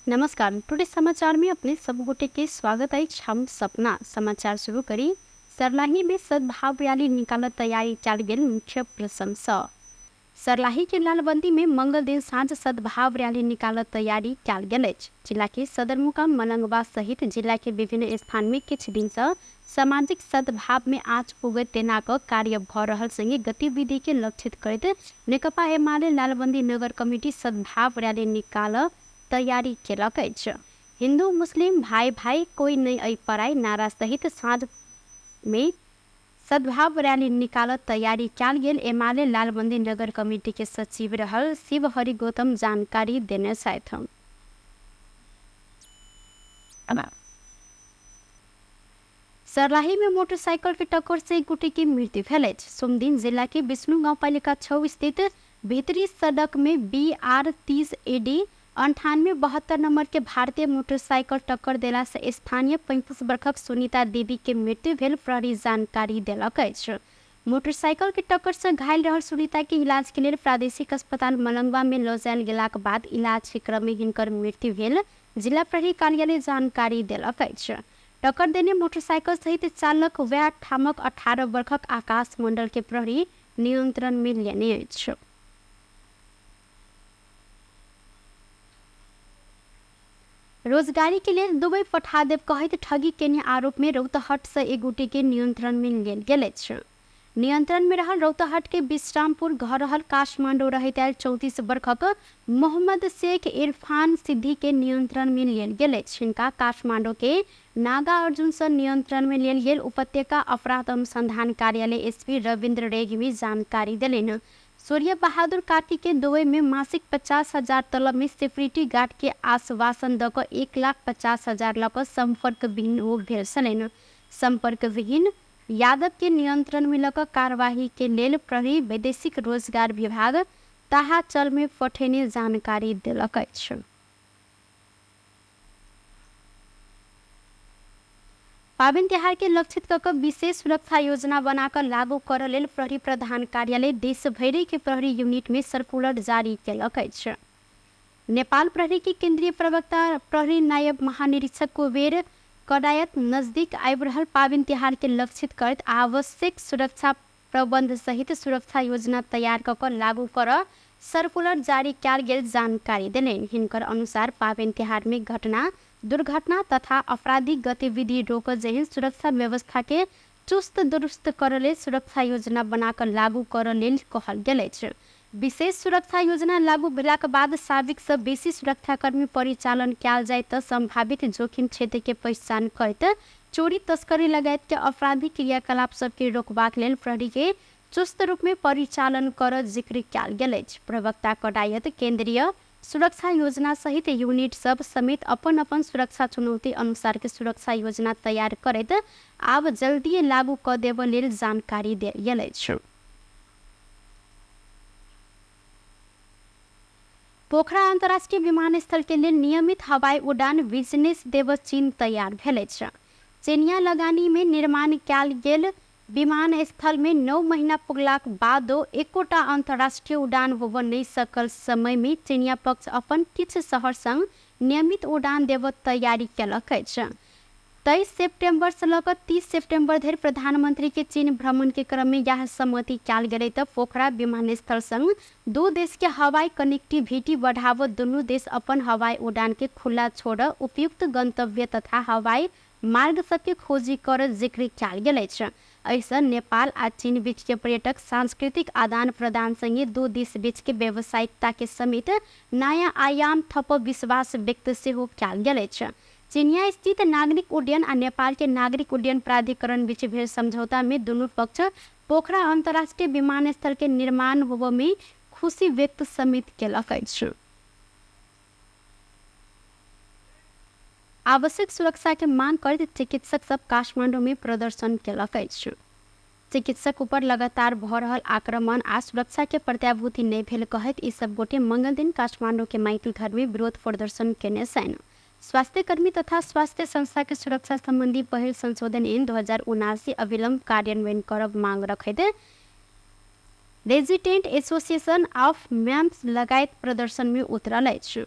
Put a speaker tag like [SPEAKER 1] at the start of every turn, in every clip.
[SPEAKER 1] नमस्कार, टुडे समाचार में अपने सब गोटे के स्वागत अछि। हम सपना समाचार शुरू करी। सर्लाही में सद्भाव रैली निकालत तैयारी कयल गेल मुख्य प्रसंग सँ। सर्लाही के लालबंदी में मंगल दिन साँझ सद्भाव रैली निकालत तैयारी कयल गेल अछि। जिला के सदरमुकाम मलंगवा सहित जिला के विभिन्न स्थान में किछु दिन सँ सामाजिक सद्भाव में आँच पुगैत तेना क कार्य भ रहल संगे गतिविधि के लक्षित करैत नेकपा एमाले लालबंदी नगर कमिटी सद्भाव रैली निकाल तैयारी केलक अछि। हिंदू मुस्लिम भाई भाई कोई नहीं अइ पराई नारा सहित साँझ में सद्भाव रैली निकालत तैयारी कयल गेल एमाले लालबंदी नगर कमिटी के सचिव रहल शिवहरि गौतम जानकारी देने छथि। सर्लाही में मोटरसाइकिल के टक्कर से एक गोटे के मृत्यु भेल अछि। सोमदिन जिला के विष्णु गाउँपालिका 6 स्थित भीतरी सड़क में BR 30 AD 9872 number के भारतीय मोटरसाइकिल टक्कर देला से स्थानीय 35 वर्षक सुनीता देवी के मृत्यु भेल प्रहरी जानकारी देलक अछि। मोटरसाइकिल के टक्कर से घायल रहल सुनीता के इलाज के लेल प्रादेशिक अस्पताल मलंगवा में लऽ जायल गेलाक बाद इलाज के क्रम में हिनकर मृत्यु भेल जिला प्रहरी कार्यालय जानकारी देलक अछि। टक्कर देने मोटरसाइकिल सहित चालक वएह ठामक 18 वर्षक आकाश मंडल के प्रहरी नियंत्रण में लेने अछि। रोजगारी के लेल दुबई पठा देब कहैत ठगी केने आरोप में रौतहट से एक गोटे के नियंत्रण में लेल गेल अछि। नियंत्रण में रहल रौतहट के विश्रामपुर घर रहल काठमांडू रहैत आयल 34 वर्षक मोहम्मद शेख इरफान सिद्धी के नियंत्रण में लेल गेल अछि। हिनका काठमांडू के नागा अर्जुन से नियंत्रण में लेल गेल उपत्यका अपराध अनुसंधान कार्यालय एसपी रविन्द्र रेग्मी जानकारी देलनि। सूर्य बहादुर कार्की के दुबई में मासिक 50,000 तलब में सिक्योरिटी गार्ड के आश्वासन दऽ कऽ 1,50,000 लऽ कऽ संपर्क विहीन ओ भेल छलनि। संपर्क विहीन यादव के नियंत्रण में लऽ कऽ कार्यवाही के लेल प्रहरी वैदेशिक रोजगार विभाग ताहाचल में पठेने जानकारी देलक अछि। पाबनि तिहार के लक्षित कऽ कऽ विशेष सुरक्षा योजना बना कऽ लागू करऽ लेल प्रहरी प्रधान कार्यालय देशभरि के प्रहरी यूनिट में सर्कुलर जारी केलक अछि। नेपाल प्रहरी के केंद्रीय प्रवक्ता प्रहरी नायब महानिरीक्षक कुबेर कडायत नजदीक आबि रहल पाबनि तिहार के लक्षित करैत आवश्यक सुरक्षा प्रबंध सहित सुरक्षा योजना तैयार कऽ कऽ लागू करऽ सर्कुलर जारी कयल गेल जानकारी देलनि। हिनकर अनुसार पाबनि तिहार में घटना, दुर्घटना तथा आपराधिक गतिविधि रोकऽ जेहन सुरक्षा व्यवस्था के चुस्त दुरुस्त करऽ लेल सुरक्षा योजना बना कऽ लागू करऽ लेल कहल गेल अछि। विशेष सुरक्षा योजना लागू भेलाक बाद साबिक सँ बेसी सुरक्षाकर्मी परिचालन कयल जाय तऽ संभावित जोखिम क्षेत्र के पहिचान करैत चोरी, तस्करी लगायत के आपराधिक क्रियाकलाप सब के रोकबाक लेल प्रहरी के चुस्त रूप में परिचालन करऽ जिक्र कयल गेल अछि। प्रवक्ता कडायत केंद्रीय सुरक्षा योजना सहित यूनिट सब समेत अपन अपन सुरक्षा चुनौती अनुसार के सुरक्षा योजना तैयार करैत आब जल्दिये लागू कऽ देबऽ लेल जानकारी देल गेल अछि। पोखरा अंतर्राष्ट्रीय विमानस्थल के लेल नियमित हवाई उड़ान बिजनेस देब चीन तैयार भेल अछि। चेनिया लगानी में निर्माण कयल गेल विमानस्थल में 9 महीना पुगलाक बादो एकोटा अंतर्राष्ट्रीय उड़ान होबऽ नहि सकल समय में चेनिया पक्ष अपन किछु शहर संग नियमित उड़ान देबऽ तैयारी केलक अछि। 23 सेप्टेम्बर सँ लऽ कऽ 30 सेप्टेम्बर धरि प्रधानमंत्री के चीन भ्रमण के क्रम में यैह सहमति कयल गेलै तऽ पोखरा विमानस्थल संग दू देश के हवाई कनेक्टिविटी बढ़ाबऽ दुनू देश अपन हवाई उड़ान के खुला छोड़ऽ उपयुक्त गंतव्य तथा हवाई मार्ग सब के खोजी करऽ जिक्र कयल गेल अछि। एहि सँ नेपाल आ चीन बीच के पर्यटक सांस्कृतिक आदान प्रदान संगे दू देश बीच के व्यावसायिकता के समेत नया आयाम थपऽ विश्वास व्यक्त सेहो कयल गेल अछि। चेनिया स्थित नागरिक उड्डयन आ नेपाल के नागरिक उड्डयन प्राधिकरण बीच भेल समझौता में दुनू पक्ष पोखरा अंतर्राष्ट्रीय विमानस्थल के निर्माण होबय में खुशी व्यक्त समेत केलक अछि। आवश्यक सुरक्षा के मांग करैत चिकित्सक सब काठमांडू में प्रदर्शन केलक अछि। चिकित्सक ऊपर लगातार भऽ रहल आक्रमण आ सुरक्षा के प्रत्याभूति नहि भेल कहैत ई सब गोटे मंगल दिन काठमांडू के माइती घर में विरोध प्रदर्शन केने छनि। स्वास्थ्यकर्मी तथा स्वास्थ्य संस्था के सुरक्षा संबंधी पहिल संशोधन ऐन 2079 अविलंब कार्यान्वयन करब मांग रखैत रेजिडेंट एसोसिएशन ऑफ मैम्स लगायत प्रदर्शन में उतरल अछि।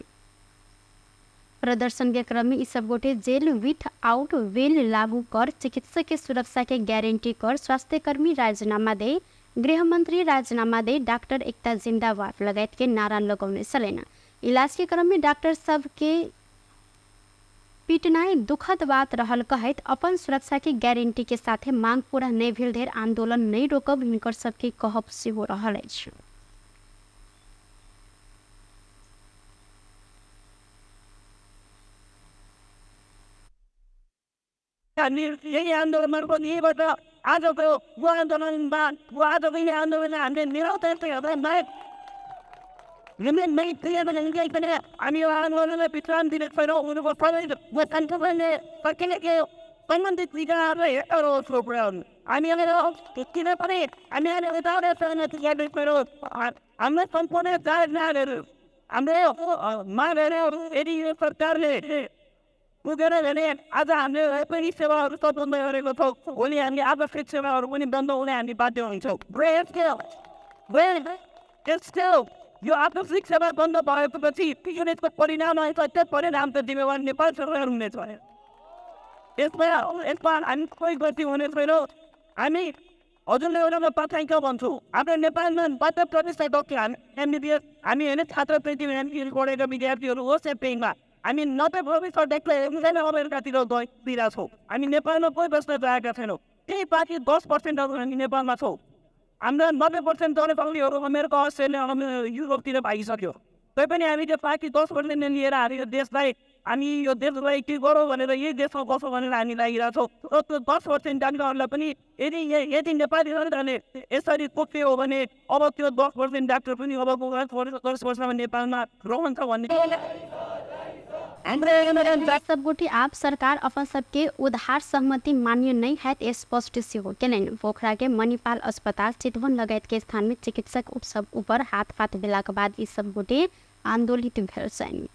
[SPEAKER 1] प्रदर्शन के क्रम में ई सब गोटे जेल विथ आउट बेल लागू कर, चिकित्सक के सुरक्षा के गारंटी कर, स्वास्थ्यकर्मी राजीनामा दे, गृहमन्त्री राजीनामा दे, डाक्टर एकता जिन्दाबाद लगायत के नारा लगौने छलनि। इलाज के क्रम में डाक्टर सबके पिटनाई दुखद बात रहल कहैत अपन सुरक्षा के गारंटी के साथे मांग पूरा नहि भेल धरि आंदोलन नहि रोकब हिनकर सबके कहब सेहो रहल अछि।
[SPEAKER 2] हामी यही आन्दोलनको यहीँबाट आजको यो आन्दोलनमा आजको यो आन्दोलनमा हामीले निरन्तरता हामी यो आन्दोलनलाई विश्राम दिने छैनौँ। उनीहरूको सम्बन्धित हामी किन पनि हामी हामीलाई सम्पूर्ण हाम्रो मागहरू यदि यो सरकारले पुगेन भने आज हामीले पनि सेवाहरू सब बन्द गरेको छौँ। भोलि हामीले आवश्यक सेवाहरू पनि बन्द हुने हामी बाध्य हुन्छौँ। यो आवश्यक सेवा बन्द भएपछि यसको परिणाम आउँछ, त्यो परिणाम त जिम्मेवार नेपाल सरकार हुनेछ। यसमा यसमा हामी कोही गल्ती हुने छैनौँ। हामी हजुरले एउटा म तथ्याङ्क भन्छु, हाम्रो नेपालमा 92% डक्टर हामी एमबिबिएस हामी होइन छात्रवृत्ति एमबिबिएस पढेका विद्यार्थीहरू होस् या पेइङमा हामी 90% डक्टर अमेरिकातिर दिइरहेको छौँ। हामी नेपालमा कोही बस्न चाहेका छैनौँ। त्यही बाँकी 10%हरू हामी नेपालमा छौँ। हाम्रा 90% जनशक्तिहरू अमेरिका, अस्ट्रेलिया, युरोपतिर भागिसक्यो। तैपनि हामी त्यो बाँकी 10% लिएर हामी यो देशलाई हामी यो देशलाई के गरौँ भनेर यही देशमा बसौँ भनेर हामी लागिरहेको छौँ। र त्यो 10% डाक्टरहरूलाई पनि यदि यदि नेपाली जनताले यसरी तोक्यो हो भने अब त्यो 10% डाक्टर पनि अबको 10 वर्षमा नेपालमा रहन्छ भन्ने
[SPEAKER 1] सब गोटे आप सरकार अपन सबके उधार सहमति मान्य नहीं है स्पष्ट सेहो केलनि। पोखरा के मणिपाल अस्पताल, चितवन लगायत के स्थान में चिकित्सक सब ऊपर हाथ पात भेला के बाद ई सब गोटे आंदोलित भेल छनि।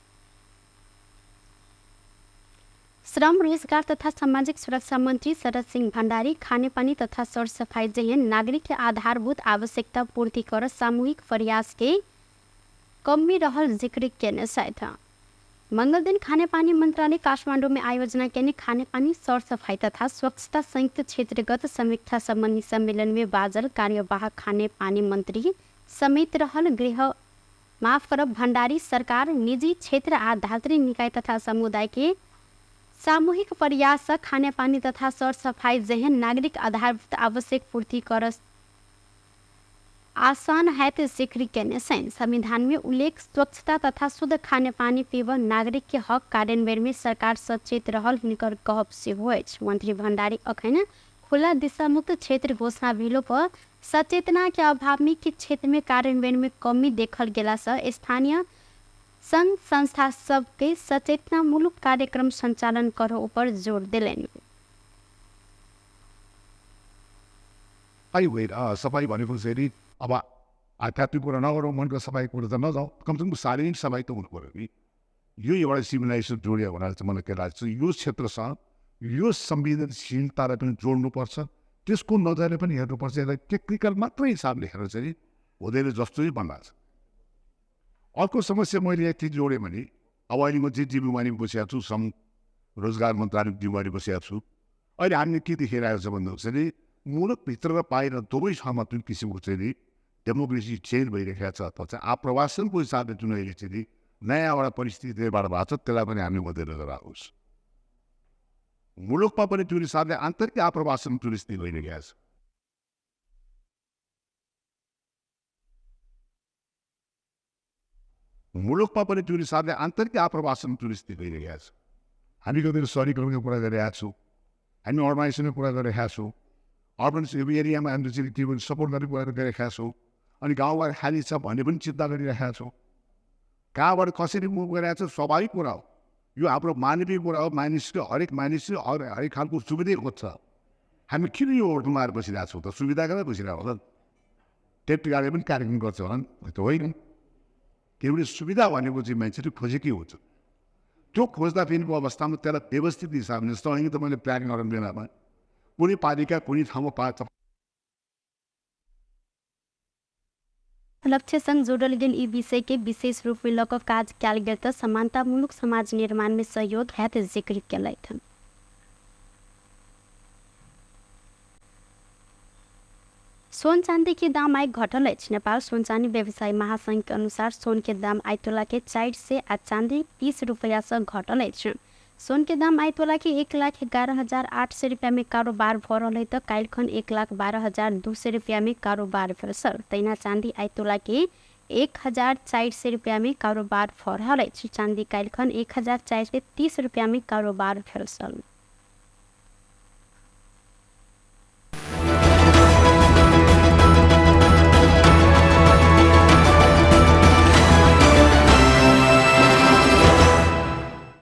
[SPEAKER 1] श्रम रोजगार तथा सामाजिक सुरक्षा मन्त्री शरद सिंह भण्डारी खानेपानी तथा सरसफाई जेहन नागरिक के आधारभूत आवश्यकता पूर्ति कर सामूहिक प्रयास के कमी रहल जिक्र केने छथि। मंगल दिन खानेपानी मंत्रालय काठमाडौँ में आयोजना केने खानेपानी सरसफाई तथा स्वच्छता संयुक्त क्षेत्रगत समीक्षा सम्बन्धी सम्मेलन में बाजल कार्यवाहक खानेपानी मन्त्री समेत रहल गृह माफ करब भण्डारी सरकार निजी क्षेत्र आ धात्री निकाय तथा समुदाय के सामूहिक प्रयास खानेपानी तथा सरसफाई जेहन नागरिक आधारभूत आवश्यक पूर्ति कर आसान हैत जिक्र केने छनि। संविधान में उल्लेख स्वच्छता तथा शुद्ध खानेपानी पीब नागरिक के हक कार्यान्वयन में सरकार सचेत रहल हिनकर कहब सेहो अछि। मंत्री भण्डारी अखन खुला दिशामुक्त क्षेत्र घोषणा भेलो पर सचेतना के अभाव में कि क्षेत्र में कार्यान्वयन में कमी देखल गेला से स्थानीय संघ संस्था सबके सचेतनामूलक कार्यक्रम संचालन कर ऊपर जोर देलनि।
[SPEAKER 3] सफाई भनेको चाहिँ अब आध्यात्मिक कुरा नगरौँ, मनको सफाई कुरा त नजाउँ, कमसेकम शारीरिक सफाई त हुनु पऱ्यो नि। यो एउटा सिभिलाइजेसन जोडियो भनेर चाहिँ मलाई के लाग्छ, यो क्षेत्रसँग यो संवेदनशीलतालाई पनि जोड्नुपर्छ, त्यसको नजरले पनि हेर्नुपर्छ। यसलाई टेक्निकल मात्रै हिसाबले हेरेर चाहिँ हुँदैन जस्तो चाहिँ भन्न लाग्छ। अर्को समस्या मैले यति जोडेँ भने अब अहिले म जे जिम्मेवारीमा बसिरहेको छु, श्रम रोजगार मन्त्रालयको जिम्मेवारी बसिरहेको छु। अहिले हामीले के देखिरहेको छ भन्दाखेरि मुलुकभित्र र बाहिर दुवै ठाउँमा जुन किसिमको चाहिँ डेमोक्रेसी चेन्ज भइरहेको छ अथवा चाहिँ आप्रवासनको हिसाबले जुन अहिले चाहिँ नयाँ एउटा परिस्थिति निर्माण भएको छ, त्यसलाई पनि हामी मध्यनजर राखोस्। मुलुकमा पनि जुन हिसाबले आन्तरिक आप्रवासन जुन स्थिति भइरहेको छ, मुलुकमा पनि जुन हिसाबले आन्तरिक आप्रवासन जुन स्थिति भइरहेको छ, हामी कति सहरीकरणको कुरा गरिरहेको छौँ, हामी अर्बनाइजेसनको कुरा गरिरहेका छौँ, अर्बन एरियामा हामीले चाहिँ के भन्छ सपोर्ट गर्ने कुरा गरिरहेका छौँ, अनि गाउँघर खाली छ भन्ने पनि चिन्ता गरिरहेका छौँ। कहाँबाट कसरी मुभ गरिरहेको छ स्वाभाविक कुरा हो, यो हाम्रो मानवीय कुरा हो। मानिसको हरेक मानिसले हरेक खालको सुविधै खोज्छ। हामी किन यो होटलमा आएर बसिरहेको छौँ त? सुविधा गरेर बसिरहेको होला नि, टेप गाडी पनि कार्यक्रम गर्छ होला नि त, होइन? किनभने सुविधा भनेको चाहिँ मान्छेले खोजेकै हुन्छ। त्यो खोज्दाफेरिको अवस्थामा त्यसलाई व्यवस्थित हिसाबले जस्तो अहिले त मैले प्लान गर्ने बेलामा कुनै पालिका कुनै ठाउँमा
[SPEAKER 1] लक्ष्य जोड़ल गेल ई विषय के विशेष रूप में लऽ कऽ काज कयल गेल तऽ समानतामूलक समाज निर्माण में सहयोग हैत जिक्र केलथि। सोन चांदी के दाम आइ घटल अछि। नेपाल सोन चांदी व्यवसायी महासंघ के अनुसार सोन के दाम आइ तोला के 400 आ चांदी 30 रुपया से घटल अछि। सोन के दाम आइ तोला के 1,11,800 रुपया में कारोबार भऽ रहल है तऽ काल्हिखन 1,12,200 रुपया में कारोबार भेल सर। तहिना चांदी आइ तोला के 1,400 रुपया में कारोबार भऽ रहल अछि। चांदी काल्हिखन 1,430 रुपया में कारोबार भेल छल।